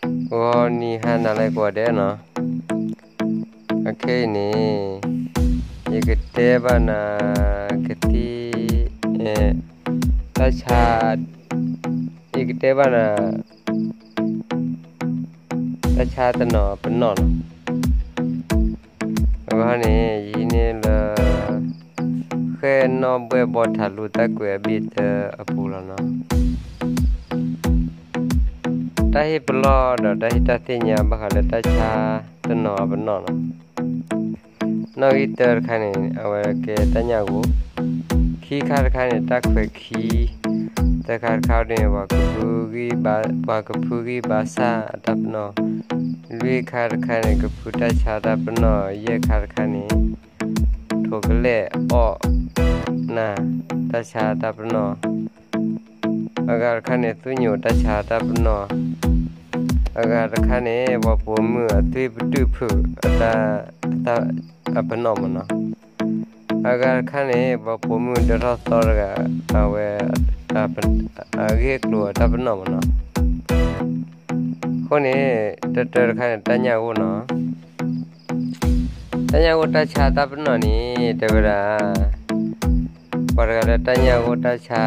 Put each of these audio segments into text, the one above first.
ဂီၤနံၤဟါနၤလၢကိးဂၤဒဲးနီၤ, အခဲအံၤန့ၣ် ယကတဲဘၣ်နၤ ကသံၣ် တၢ်ဆါ, ယကတဲဘၣ်နၤ တၢ်ဆါတနီၤပနီၣ်နီၤ. အဂီၢ်န့ၣ် ယဟံးန့ၢ်လၢ ဃဲၣ်နီၣ်ဘှဲၣ်ဘီထးလူတၢ်ကွဲးအဘ့ၣ်တၢအပူၤလီၤနီၤ. တၢ်ဟ့ၣ်ပလီၢ်ဒီးတၢ်ဟ့ၣ်တၢ်သ့ၣ်ညါဘၣ်ဃးလၢတၢ်ဆါတနီၤအပနီၣ်နီၤ. နီၣ်ဂံၢ်တၢတခါန့ၣ် အဝဲကဲတၢ်ညၣ်ဂိၢ်, ခံခါတခါန့ၣ် တၢ်ခွဲးခံ, သၢခါတခါန့ၣ် ပှၤကဖုဂံၢ်ဘါ, ပှၤကဖုဂံၢ်ဘါစၢ်အတၢ်ပနီၣ်, လွံၢ်ခါတခါန့ၣ် ကဖုတၢ်ဆါတၢ်ပနီၣ်, ယဲၢ်ခါတခါန့ၣ် ထိးကလဲၣ်အီၣ်နၢ်တၢ်ဆါတၢ်ပနီၣ်, အဂၤတခါန့ၣ် သူၣ်ညိၣ်တၢ်ဆါတၢ်ပနီၣ်, အဂၤတခါန့ၣ် ပှၤပိာ်မုၣ်အသွံၣ်ပတုာ်ဖုးအတၢ်, အတၢ်, အပနီၣ်မ့ၢ်နီၤ. အဂၤတခါန့ၣ် ပှၤပိာ်မုၣ်ဒၢထီၣ်သီတဂၤ အဝဲ အဂ့ၢ်အကျိၤအတၢ်ပနီၣ်မ့ၢ်နီၤ. အဃိန့ၣ် တၢတၢတခါန့ၣ် တၢ်ညၣ်ဂိၢ်နီၤ. တၢ်ညၣ်ဂိၢ်တၢ်ဆါတၢ်ပနီၣ်န့ၣ် တဲဝဲဒၣ် ပှၤတဂၤလၢတၢ်ညၣ်ဂိၢ်တၢ်ဆါ,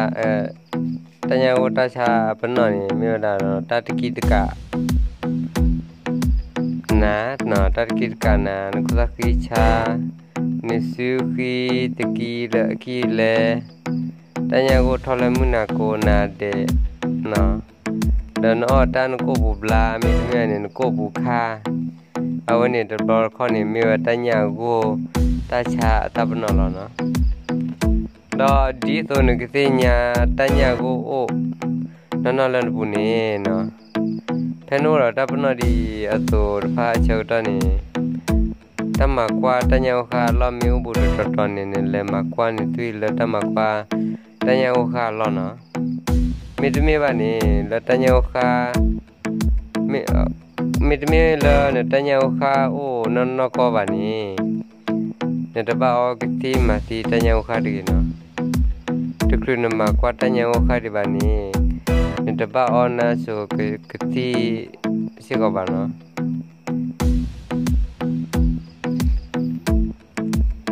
တၢ်ညၣ်ဂိၢ်တၢ်ဆါအပနီၣ်န့ၣ် မ့ၢ်ဝဲဒၣ်တၢ်တကံတကး နၤ, တၢ်တကံတကးနၤ, နခိၣ်သၣ်ဃံဆါ, နစုဃံတကံလၢအကံၢ်လဲၢ်, တၢ်ညၣ်ဂိၢ်ထီၣ်လၢမုၢ်နၤကိးနၤဒဲး, ဒီးနအီၣ်တၢ်နကိၣ်ပူၤဘျါ မ့တမ့ၢ်န့ၣ် နကိၣ်ပူၤခါ, အဝဲန့ၣ်တဘျီတခီၣ်န့ၣ် မ့ၢ်ဝဲတၢ်ညၣ်ဂိၢ်တၢ်ဆါအတၢ်ပနီၣ်လီၤနီၤ. ဒီးဒ်သိးနကသ့ၣ်ညါတၢ်ညၣ်ဂိၢ်အိၣ် နီၢ်နီၢ်လၢနပူၤန့ၣ်နီၤ, ဖဲနအိၣ်ဒီးတၢ်ပနီၣ်ဒ်အံၤအသိးတဖၣ်အဆၢကတီၢ်န့ၣ် တၢ်မၤကွၢ်တၢ်ညၣ်ဂိၢ်ဃၢ်အလီၢ်မ့ၢ်အိၣ်ဘူးတတီၤတီၤန့ၣ် နလဲၤမၤကွၢ်နသွံၣ်လၢတၢ်မၤကွၢ်တၢ်ညၣ်ဂိၢ်ဃၢ်အလီၢ်နီၤ. မ့တမ့ၢ်ဘၣ်န့ၣ် လၢတၢ်ညၣ်ဂိၢ်ဃၢ် မ့တမ့ၢ်လၢနတၢ်ညၣ်ဂိၢ်ဃၢ်အိၣ်နီၢ်နီၢ်ကီၢ်ဘၣ်န့ၣ် နတဘၣ်အီကသံၣ်မၤသံတၢ်ညၣ်ဂိၢ်ဃၢ်တဂ့ၤနီၤ. တချုးနမၤကွၢ်တၢ်ညၣ်ဂိၢ်ဃၢ်ဒံးဘၣ်န့ၣ် နတဘၣ်အီနါစိၤကသံၣ်စ့ၢ်ကီးဘၣ်နီၤ.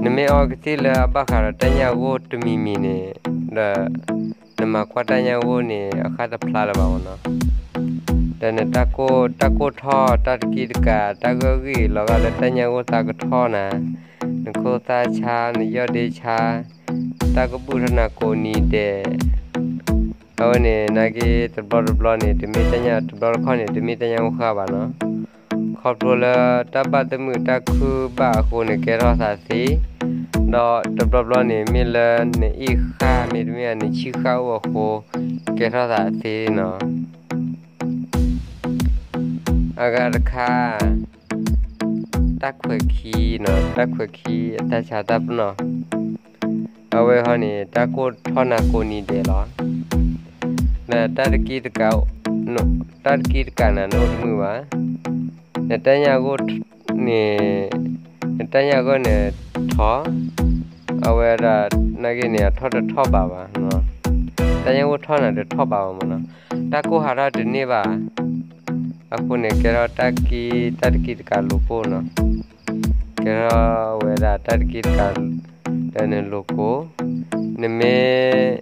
နမ့ၢ်အီကသံၣ်လၢအဘၣ်ဃးဒီးတၢ်ညၣ်ဂိၢ်တမံၤမံၤန့ၣ် ဒီး နမၤကွၢ်တၢ်ညၣ်ဂိၢ်န့ၣ် အဃၢ်တဖျါလၢၤဘၣ်မ့ၢ်နီၤ. ဒီးနတၢ်ကိၢ်, တၢ်ကိၢ်ထီၣ် တၢ်တကံတကး တၢ်ဂၢၢ်ဂ့ၢ်လီၤဂာ်လၢတၢ်ညၣ်ဂိၢ်သးကထီၣ်နၤ, နခိၣ်သၣ်ဆါ နယီၢ်ဒ့ဆါ, တၢ်ကဘူၣ်ထီၣ်နၤကိးနံၤဒဲး အဝဲန့ၣ် နာ်က့တဘျီတဘျီန့ၣ် တမ့ၢ်တၢ်ညၣ်, တဘျီတခီၣ်န့ၣ် တမ့ၢ်တၢ်ညၣ်ဂိၢ်ဃၢ်ဘၣ်နီၤ. ခီဖျိလၢတၢ်ဘၣ်သမုာ်တၢ်ခုၣ်ဘၣ်အဃိန့ၣ် ကဲထီၣ်သးသ့, ဒီးတဘျီဘျီန့ၣ် မ့ၢ်လၢနအ့ၣ်ဃၢ် မ့တမ့ၢ် နဆံၣ်ဃၢ်အိၣ်အဃိ ကဲထီၣ်သးသ့နီၤ. အဂၤတခါ တၢ်ခွဲးခံနီၤ, တၢ်ခွဲးခံအတၢ်ဆါတၢ်ပနီၣ်, အဝဲဟီန့ၣ် တၢ်ကိၢ်ထီၣ်နၤကိးနံၤဒဲးလီၤ. ဒီးတၢ်တကံတကး, တၢ်တကံတကးနၤ နအိၣ်တမုာ်ဘၣ်. နတၢ်ညၣ်ဂိၢ်န့ၣ်, နတၢ်ညၣ်ဂိၢ်န့ၣ်ထီၣ်, အဝဲဒၣ် နာ်က့န့ၣ် အထီၣ်တထီၣ်ဘးဘၣ်, တၢ်ညၣ်ဂိၢ်ထီၣ်နၤတထီၣ်ဘးဘၣ်မ့ၢ်နီၤ. တၢ်ကိၢ်ဟးထီၣ်တန့ၢ်ဘၣ် အဃိန့ၣ် ကဲထီၣ်တၢ်ကံ, တၢ်တကံတကးလိာ်ကိၢ်နီၤ. ကဲထီၣ်ဝဲဒၣ်တၢ်တကံတကး ဒီးနလိာ်ကိၢ်, နမ့ၢ်,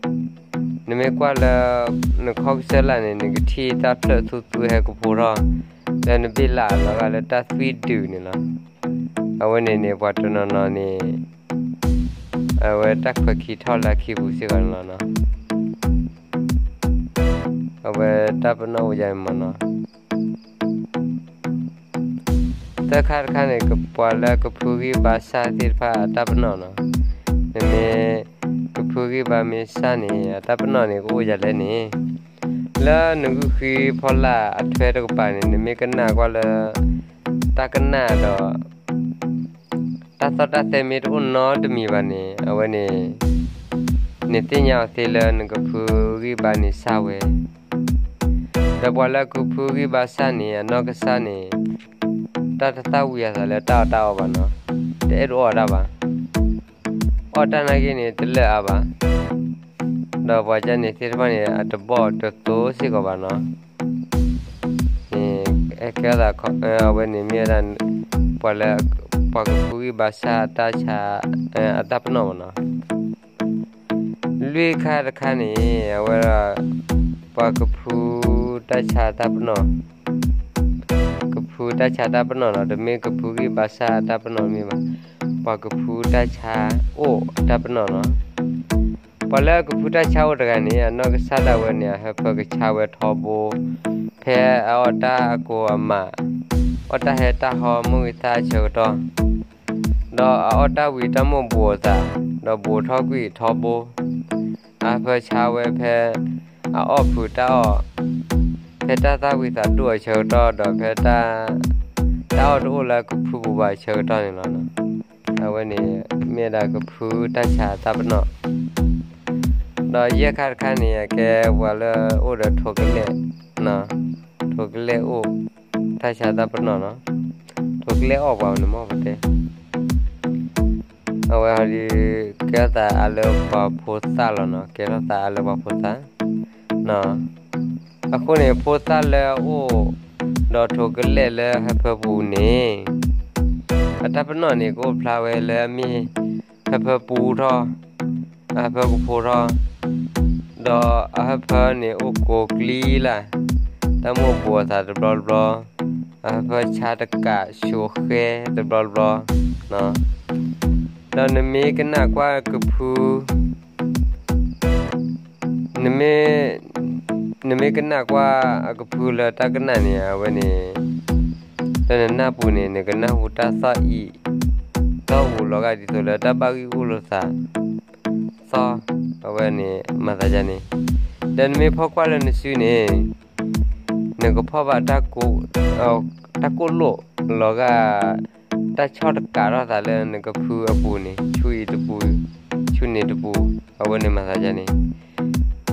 နမ့ၢ်ကွၢ်လၢ နခီကစၢ်လၢ်န့ၣ် နကထံၣ်တၢ်ဖျၢၣ်သူသူဟဲကဖိထီၣ်, လၢနဘ့ၣ်လးလီၤဂာ်လၢတၢ်သွံၣ်ဒုးန့ၣ်လီၤ. အဝဲန့ၣ်န့ၣ် ပှၤတနီၤနီၤန့ၣ် အဝဲတၢ်ခွဲးခံထီၣ်လၢအခံပူၤစ့ၢ်ကီးန့ၣ်လီၤနီၤ. အဝဲတၢ်ပနီၣ်အိၣ်ယၤမ့ၢ်နီၤ. သၢခါတခါန့ၣ် ပှၤလၢကဖုဂံၢ်ဘါစၢ်သ့ၣ်တဖၣ်အတၢ်ပနီၣ်နီၤ. နမ့ၢ်ကဖုဂံၢ်ဘါမ့ၢ်စၢ်န့ၣ် အတၢ်ပနီၣ်န့ၣ် ကအိၣ်ယၤလဲၣ်န့ၣ်, လၢနဂုၢ်ဃံဖီလာ်အထွဲတကပၤန့ၣ် နမ့ၢ်ကနၣ်ကွၢ်လၢ တၢ်ကနၣ်ဒီး တၢ်သီၣ်တၢ်သဲမ့ၢ်တအိၣ်နီတမံၤဘၣ်န့ၣ် အဝဲန့ၣ် နသ့ၣ်ညါအီၤသ့လၢနကဖုဂံၢ်ဘါန့ၣ်စၢ်ဝဲ. ဒီးပှၤလၢကဖုဂံၢ်ဘါစၢ်န့ၣ် အနီၢ်ကစၢ်န့ၣ် တၢ်တသၣ်ဝံၤအသးလၢတၢ်အီၣ်တၢ်အီဘၣ်နီၤ, တအဲၣ်ဒိးအီၣ်တၢ်ဘၣ်. အီၣ်တၢ်နာ်က့န့ၣ် တလၢာ်အါဘၣ်. ဒီးပှၤကန့ၣ်သ့ၣ်တဖၣ်န့ၣ် အတဘီၣ်တသိစ့ၢ်ကီးဘၣ်နီၤ. န့ၣ် ကဲထီၣ်သး အဝဲန့ၣ်မ့ၢ်ဝဲဒၣ် ပှၤလၢ ပှၤကဖုဂံၢ်ဘါစၢ်တၢ်ဆါ အတၢ်ပနီၣ်မ့ၢ်နီၤ. လွံၢ်ခါတခါန့ၣ် အဝဲဒၣ် ပှၤကဖုတၢ်ဆါတၢ်ပနီၣ်, ကဖုတၢ်ဆါတၢ်ပနီၣ်နီၤ, တမ့ၢ်ကဖုဂံၢ်ဘါစၢ်တၢ်ပနီၣ်မ့ၢ်ဘၣ်, ပှၤကဖုတၢ်ဆါအိၣ်တၢ်ပနီၣ်နီၤ. ပှၤလၢအကဖုတၢ်ဆါအိၣ်တဂၤန့ၣ် အနီၢ်ကစၢ်ဒၣ်ဝဲန့ၣ် အဟၢဖၢကဆါဝဲထီဘိ, ဖဲအအီၣ်တၢ်အကိးအမး, အီၣ်တၢ်ဟဲတၢ်ဟီမိၢ်ဂ့ၤသၣ်ဆၢကတီၢ်, ဒီးအအီၣ်တၢ်ဝံၤတၢ်မိၣ်ဘူးအသး, ဒီးဘူးထီၣ်ကွံာ်ထီဘိ, အဟၢဖၢဆါဝဲဖဲ အအီၣ်ဖုးတၢ်အီၣ်, ဖဲတၢ်သၣ်ဝံၤသးဒိၣ်အဆၢကတီၢ် ဒီးဖဲ တၢ်အီၣ်တအိၣ်လၢကဖုပူၤဘၣ်အဆၢကတီၢ်န့ၣ်လီၤ. အဝဲန့ၣ် မ့ၢ်ဒၣ်ကဖုတၢ်ဆါတၢ်ပနီၣ်, ဒီးယဲၢ်ခါတခါန့ၣ် အကဲပှၤလၢအိၣ်ဒီးထိးကလဲာ်, ထိးကလဲာ်အိၣ်, တၢ်ဆါတၢ်ပနီၣ်နီၤ, ထိးကလဲာ်အီၣ်ပှၤန့ၣ်မ့ၢ်ပတဲ အဝဲဒၣ် ကဲထီၣ်သးအါလၢပှၤဖိသၣ်လီၤနီၤ, ကဲထီၣ်သးအါလၢပှၤဖိသၣ်, အဃိန့ၣ် ဖိသၣ်လၢအအိၣ်ဒီးထိးကလဲာ်လၢဟၢဖၢပူၤန့ၣ်, အတၢ်ပနီၣ်န့ၣ် ကအိၣ်ဖျါဝဲလၢအမ့ၢ် ဟၢဖၢပူၤထီၣ်, အဟၢဖၢကဖိထီၣ်, ဒီးအဟၢဖၢန့ၣ်အိၣ်ကိးကျံလၢ်, တၢ်မိၣ်ဘူးအသးတဘျီတဘျီ, အဟၢဖၢဆါတကးဆိဃဲတဘျီတဘျီ, ဒီးနမ့ၢ်ကနၣ်ကွၢ်ကဖု နမ့ၢ်ကနၣ်ကွၢ်အကဖုလၢတၢ်ကနၣ်န့ၣ် အဝဲန့ၣ် လၢနနၢ်ပူၤန့ၣ် နကနၢ်ဟူတၢ်သီၣ်အံၤ, သီၣ်အူလီၤဂာ်ဒ်သိးလၢတၢ်ဘၣ်ဂံၢ်အိၣ်လိာ်သး, သီၣ်, အဝဲန့ၣ်မၤသးဒ်န့ၣ်, ဒီးနမ့ၢ်ဖီၣ်ကွၢ်လၢနစုန့ၣ်, နကဖီၣ်ဘၣ် တၢ်ကိၢ်လိာ်လီၤဂာ် တၢ်ဆီၣ်တကးထီၣ်သးလၢနကဖုအပူၤန့ၣ် ဆူအံၤတပူၤ, ဆူန့ၣ်တပူၤ, အဝဲန့ၣ်မၤသးဒ်န့ၣ်,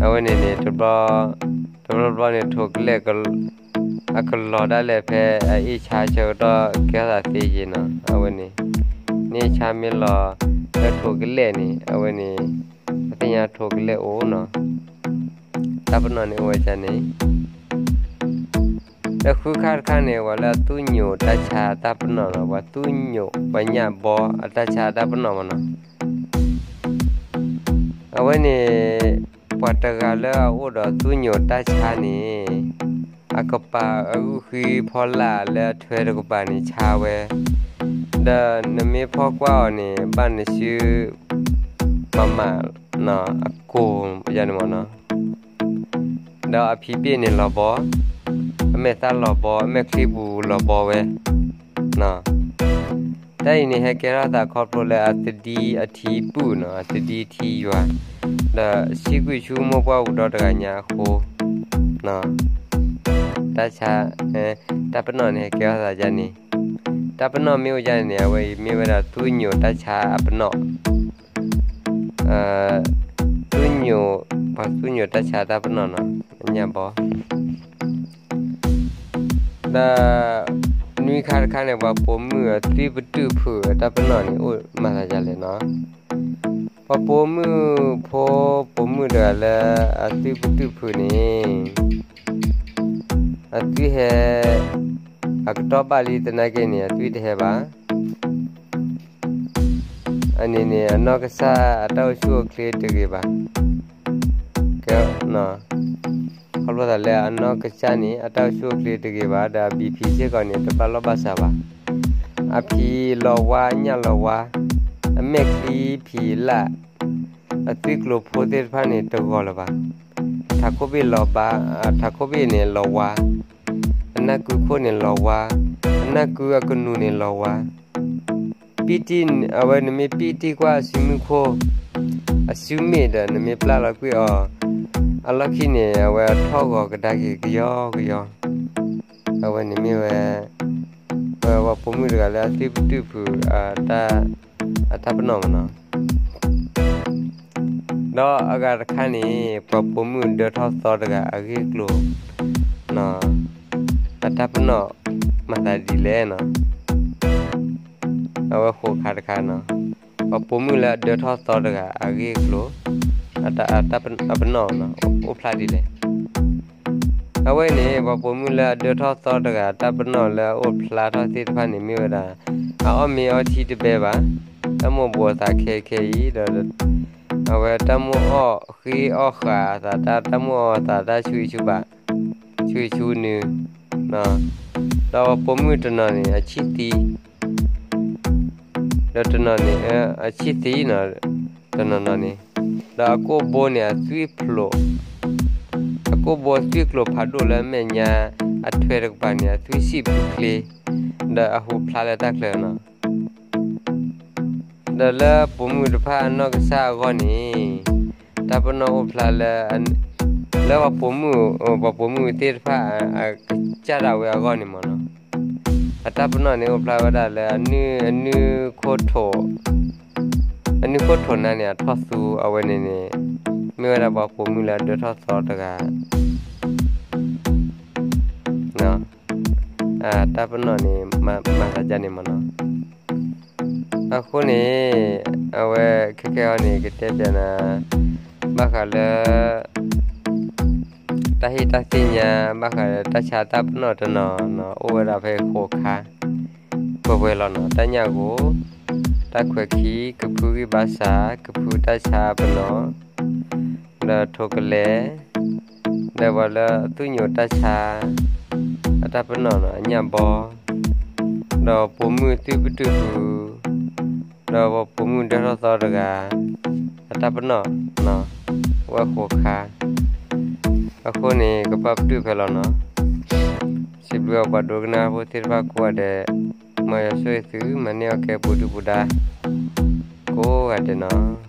အဝဲန့ၣ်န့ၣ် တဘျီတဘျီန့ၣ် ထိးကလဲာ် အကလီၤဒၣ်လဲာ်ဖဲအအ့ၣ်ဆါဆၢကတီၢ်ကဲထီၣ်သးသ့က့နီၤ, အဝဲန့ၣ်, နအ့ၣ်ဆါမ့ၢ်လီၤလၢထိးကလဲာ်န့ၣ် အဝဲန့ၣ်, ပသ့ၣ်ညါထိးကလဲာ်အိၣ်နီၤ, တၢ်ပနီၣ်န့ၣ်အိၣ်ဝဲဒ်န့ၣ် ဒီးဃုခါတခါန့ၣ် ပှၤလၢအသူၣ်ညိးတၢ်ဆါတၢ်ပနီၣ်နီၤ, ပှၤသူၣ်ညိး ပှၤညၣ်ဘီအတၢ်ဆါတၢ်ပနီၣ်မ့ၢ်နီၤ, အဝဲန့ၣ် ပှၤတဂၤလၢအအိၣ်ဒီးသူၣ်ညိးတၢ်ဆါန့ၣ်, အကပၤအဂုၢ်ဃံဖီလာ်လၢအထွဲတကပၤန့ၣ်ဆါဝဲ, ဒီးနမ့ၢ်ဖီၣ်ကွၢ်အီၤန့ၣ် ဘၣ်နစု မးမး အကိၢ်ယၤန့ၣ်မ့ၢ်နီၤ, ဒီးအဖံးဘ့ၣ်န့ၣ်လီၤဘီ, အမဲာ်သၣ်လီၤဘီ, အမဲာ်ချံပူၤလီၤဘီဝဲ, တၢ်အံၤန့ၣ် ဟဲကဲထီၣ်သးခီဖျိလၢအသဒံအထံပုၢ်နီၤ, အသဒံထံယွၤ, ဒီးဆံးကွံာ်ဆူမိၢ်ပှၢ်ပူၤဒီတဂၤညါအဃိ, တၢ်ဆါ, တၢ်ပနီၣ်န့ၣ် ဟဲကဲထီၣ်သးဒ်န့ၣ်, တၢ်ပနီၣ်မ့ၢ်အိၣ်ဒ်န့ၣ်န့ၣ် အဝဲအံၤမ့ၢ်ဝဲဒၣ်သူၣ်ညိးတၢ်ဆါအပနီၣ်, သူၣ်ညိး, ပှၤသူၣ်ညိးတၢ်ဆါတၢ်ပနီၣ်နီၤ, ညၣ်ဘီ ဒီးနွံခါတခါန့ၣ် ပှၤပိာ်မုၣ်အသွံၣ်ပတုာ်ဖုးအတၢ်ပနီၣ်န့ၣ် အိၣ်မၤသးဒ်လဲၣ်နီၤ, ပှၤပိာ်မုၣ်ဖိပိာ်မုၣ်တဂၤလၢအသွံၣ်ပတုာ်ဖုးန့ၣ်, အသွံၣ်ဟဲ, အကတီၢ်ဘၣ်လံသနာ်က့န့ၣ် အသွံၣ်တဟဲဘၣ် အန့ၣ်န့ၣ် အနီၢ်ကစၢ်အတၢ်အိၣ်ဆူၣ်အိၣ်ချ့တဂ့ၤဘၣ်, ကဲ, ခီဖျိသးလၢအနီၢ်ကစၢ်န့ၣ် အတၢ်အိၣ်ဆူၣ်အိၣ်ချ့တဂ့ၤဘၣ် ဒီးအဘံဖံစ့ၢ်ကီးန့ၣ် တဘၣ်လီၢ်ဘၣ်စးဘၣ်, အဖံးလီၤဝါညၣ်လီၤဝါ, အမဲာ်ချံဖံးလၢ်, အသွံၣ်ကျိၤဖိသ့ၣ်တဖၣ်န့ၣ် တဂီၤလၢၤဘၣ်, ထးခိၣ်ဘ့ၣ်လီၤဘါ, ထးခိၣ်ဘ့ၣ်န့ၣ်လီၤဝါ, အနၢ်ကုခိၣ်န့ၣ်လီၤဝါ, အနၢ်ကုအကနူၤန့ၣ်လီၤဝါ, ပံၣ်တံၢ်, အဝဲနမ့ၢ်ပံၣ်တံၢ်ကွၢ်အစုမုၢ်ခိၣ်, အစုမ့ၣ်ဒီးနမ့ၢ်ပျၢ်လီၤကွံာ်အီၤ, အလီၢ်ခံန့ၣ် အဝဲအထီၣ်ဂီၤကဒါက့ၤကယီကယီ, အဝဲန့ၣ်မ့ၢ်ဝဲ, ဝဲပှၤပိာ်မုၣ်တဂၤလၢအသွံၣ်ပတုာ်ဖုး အတၢ်ပနီၣ်မ့ၢ်နီၤ ဒီးအဂၤတခါန့ၣ် ပှၤပိာ်မုၣ်ဒၢထီၣ်သီတဂၤအဂ့ၢ်အကျိၤ, အတၢ်ပနီၣ်မၤသးဒ်လဲၣ်နီၤ, အဝဲဃိးခါတခါနီၤ, ပှၤပိာ်မုၣ်လၢအဒၢထီၣ်သီတဂၤအဂ့ၢ်အကျိၤ, အပနီၣ်နီၤ အိၣ်ဖျါဒ်လဲၣ်, အဝဲန့ၣ် ပှၤပိာ်မုၣ်လၢအဒၢထီၣ်သီတဂၤ တၢ်ပနီၣ်လၢအအိၣ်ဖျါထီၣ်သ့ၣ်တဖၣ်န့ၣ် မ့ၢ်ဝဲဒၣ် အအီၣ်မ့ၤအီထံတဘဲဘၣ်, တၢ်မိၣ်ဘူးအသးခဲအံၤခဲအံၤဒီး အဝဲတၢ်မိၣ်အီၣ်ဃ့အီၣ်ဃာ်အသး တၢ် တၢ်မိၣ်အီၣ်အသးတၢ်ဆူအံၤဆူဘၣ်, ဆူအံၤဆူနုၤ, ဒီးပှၤပိာ်မုၣ်တနီၤန့ၣ် အဆံၣ်သံ, ဒီးတနီၤန့ၣ် အဆံၣ်သံနီၤ, တနီၤနီၤန့ၣ်, ဒီးအကိာ်ဘိန့ၣ်အသွံၣ်ဖျိး, အကိာ်ဘိအသွံၣ်ကျိၤဖးဒိၣ်လၢအမဲာ်ညါ, အထွဲတကပၤန့ၣ် အသွံၣ်ဆံၣ်ဖုချ့, ဒီးအဟူဖျါလၢတၢ်ချၢနီၤ. ဒီးလၢပိာ်မုၣ်တဖၣ်အနီၢ်ကစၢ်အဂီၢ်န့ၣ်, တၢ်ပနီၣ်အိၣ်ဖျါလၢ လၢပှၤပိာ်မုၣ်, ပှၤပိာ်မုၣ်သ့ၣ်တဖၣ် အကစၢ်ဒၣ်ဝဲအဂီၢ်န့ၣ်မ့ၢ်နီၤ, အတၢ်ပနီၣ်န့ၣ် အိၣ်ဖျါဝဲဒၣ်လၢ အနုၢ်ခိၣ်ထိး, အနုၢ်ခိၣ်ထိးနါန့ၣ် အထီၣ်သူအဝဲန့ၣ်န့ၣ်, မ့ၢ်ဝဲဒၣ်ပှၤပိာ်မုၣ်လၢအဒၢထီၣ်သီတဂၤ တၢ်ပနီၣ်န့ၣ် မၤသးဒ်န့ၣ်မ့ၢ်နီၤ. အဃိန့ၣ် အဝဲခဲကဲအံၤန့ၣ် ကတဲပျးနၤ ဘၣ်ဃးလၢ တၢ်ဟ့ၣ်တၢ်သ့ၣ်ညါ ဘၣ်ဃးလၢတၢ်ဆါတၢ်ပနီၣ်တနီၤနီၤ အိၣ်ဝဲဒၣ်ဖဲဃိးခါ ပှဲၤပှဲၤလီၤနီၤ. တၢ်ညၣ်ဂိၢ်, တၢ်ခွဲးခံ, ကဖုဂံၢ်ဘါစၢ်, ကဖုတၢ်ဆါပနီၣ်, ဒီးထိးကလဲၤ, ဒီးပှၤလၢအသူၣ်ညိးတၢ်ဆါ အတၢ်ပနီၣ်နီၤ အညၣ်ဘီ, ဒီးပိာ်မုၣ်သွံၣ်ပတုာ်ဖု, ဒီးပှၤပိာ်မုၣ်ဒၢထီၣ်သီတဂၤ အတၢ်ပနီၣ် ဝဲဃိးခါ. အဃိန့ၣ် ကဘၣ်ပတုာ်ဖဲလီၤနီၤ. စံးဘျုးအပှၤဒိကနၣ်ဖိသ့ၣ်တဖၣ်ကိးဂၤဒဲး, မ်ယွၤဆိၣ်ဂ့ၤသု မၤန့ၢ်အီၣ်ကဲပူၤဒုၣ်ပူၤဒါ ကိးဂၤဒဲးနီၤ.